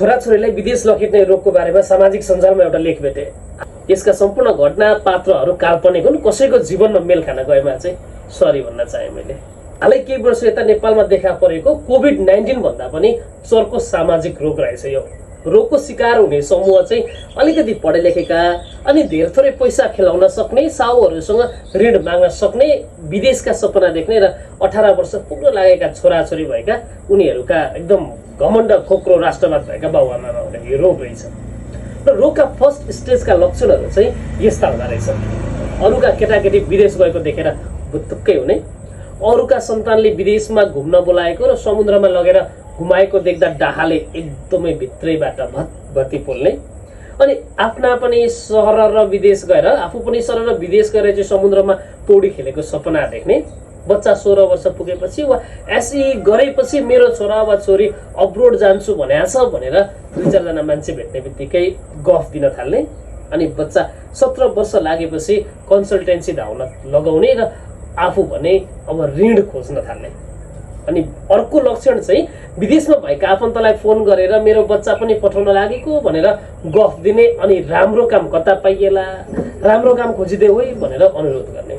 छोराछोरीलाई विदेश लखेट्ने रोगको बारेमा सामाजिक सञ्जालमा एउटा लेख भेटे। यसका सम्पूर्ण घटना पात्रहरू काल्पनिक हुन्, कसैको जीवनमा मेल खान गएमा चाहिँ सरी भन्न चाहे मैले। हालै केही वर्ष यता नेपालमा देखा परेको कोभिड-19 भन्दा पनि चर्को सामाजिक रोग रहेछ यो। रोगको शिकार हुने समूह चाहिँ अलिकति पढे लेखेका अनि धेर थोरै पैसा खेलाउन सक्ने, साहुहरूसँग ऋण माग्न सक्ने, विदेशका सपना देख्ने र 18 वर्ष पुग्न लागेका छोराछोरी भएका उनीहरूका एकदम घमण्ड खोक्रो राष्ट्रवाद भएका बाबुआमामा हुने यो रोग रहेछ। र रोगका फर्स्ट स्टेजका लक्षणहरू चाहिँ यस्ता हुँदो रहेछ। अरूका केटाकेटी विदेश गएको देखेर बुत्तुक्कै हुने, अरूका सन्तानले विदेशमा घुम्न बोलाएको र समुद्रमा लगेर घुमाएको देख्दा डाहाले एकदमै भित्रैबाट भत्भत्ती पोल्ने, अनि आफ्ना पनि सहर र विदेश गएर आफू पनि सहर र विदेश गएर चाहिँ समुद्रमा पौडी खेलेको सपना देख्ने, बच्चा 16 वर्ष पुगेपछि वा एसई गरेपछि मेरो छोरा वा छोरी अब्रोड जान्छु भनेको छ भनेर 2-4 जना मान्छे भेट्ने बित्तिकै गफ दिन थाल्ने, अनि बच्चा 17 वर्ष लागेपछि कन्सल्टेन्सी धाउन लगाउने र आफू भने अब ऋण खोज्न थाल्ने। अनि अर्को लक्षण चाहिँ विदेशमा भएका आफन्तलाई फोन गरेर मेरो बच्चा पनि पठाउन लागेको भनेर गफ दिने, अनि राम्रो काम कता पाइएला, राम्रो काम खोजिदेऊ है भनेर अनुरोध गर्ने।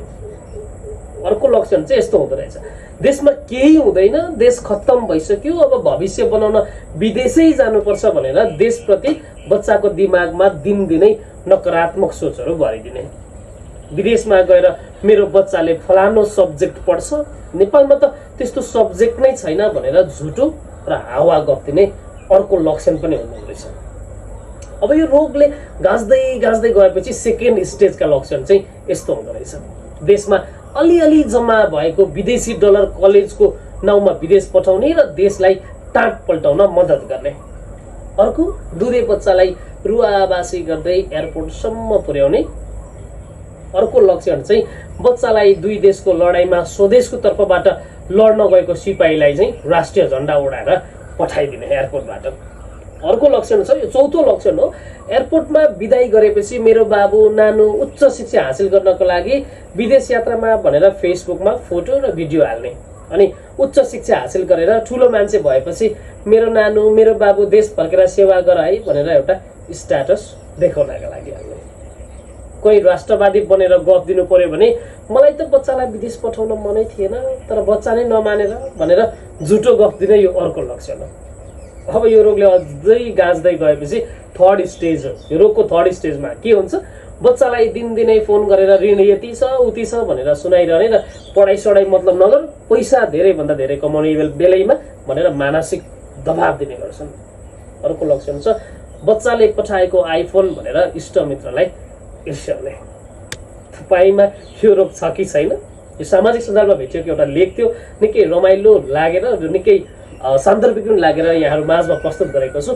अर्को लक्षण चाहिँ यस्तो हुँदो रहेछ, देशमा केही हुँदैन, देश खत्तम भइसक्यो, अब भविष्य बनाउन विदेशै जानुपर्छ भनेर देशप्रति बच्चाको दिमागमा दिनदिनै नकारात्मक सोचहरू भरिदिने। विदेशमा गएर मेरो बच्चाले फलानो सब्जेक्ट पढ्छ, नेपालमा त त्यस्तो सब्जेक्ट नै छैन भनेर झुटो र हावा गफ दिने अर्को लक्षण पनि हुँदो रहेछ। अब यो रोगले गाँच्दै गाँच्दै गएपछि सेकेन्ड स्टेजका लक्षण चाहिँ यस्तो हुँदो रहेछ, देशमा अलिअलि जम्मा भएको विदेशी डलर कलेजको नाउँमा विदेश पठाउने र देशलाई टाँट पल्टाउन मद्दत गर्ने। अर्को दुधे बच्चालाई रुवाबासी गर्दै एयरपोर्टसम्म पुर्याउने। अर्को लक्षण चाहिँ बच्चालाई दुई देशको लडाईँमा स्वदेशको तर्फबाट लड्न गएको सिपाहीलाई चाहिँ राष्ट्रिय झण्डा उडाएर पठाइदिने एयरपोर्टबाट। अर्को लक्षण छ, यो चौथो लक्षण हो, एयरपोर्टमा बिदाई गरेपछि मेरो बाबु नानु उच्च शिक्षा हासिल गर्नको लागि विदेश यात्रामा भनेर फेसबुकमा फोटो र भिडियो हाल्ने, अनि उच्च शिक्षा हासिल गरेर ठुलो मान्छे भएपछि मेरो नानु मेरो बाबु देश फर्केर सेवा गर है भनेर एउटा स्ट्याटस देखाउनका लागि हाल्ने। कोही राष्ट्रवादी बनेर गफ दिनु पर्यो भने मलाई त बच्चालाई विदेश पठाउन मनै थिएन तर बच्चा नै नमानेर भनेर झुटो गफ दिने यो अर्को लक्षण हो। अब यो रोगले अझै गाँच्दै गएपछि थर्ड स्टेज हो। यो रोगको थर्ड स्टेजमा के हुन्छ, बच्चालाई दिनदिनै फोन गरेर ऋण यति छ उति छ भनेर सुनाइरहने र पढाइ सढाइ मतलब नगर, पैसा धेरैभन्दा धेरै कमाउने बेलैमा भनेर मानसिक दबाब दिने गर्छन्। अर्को लक्षण छ, बच्चाले पठाएको आइफोन भनेर इष्टमित्रलाई ईर्ष्याउने। तपाईमा यो रोग छ कि छैन? यो सामाजिक सञ्जालमा भेटिएको एउटा लेख थियो, निकै रमाइलो लागेर र निकै सान्दर्भिक पनि लागेर यहाँहरू माझमा प्रस्तुत गरेको छु।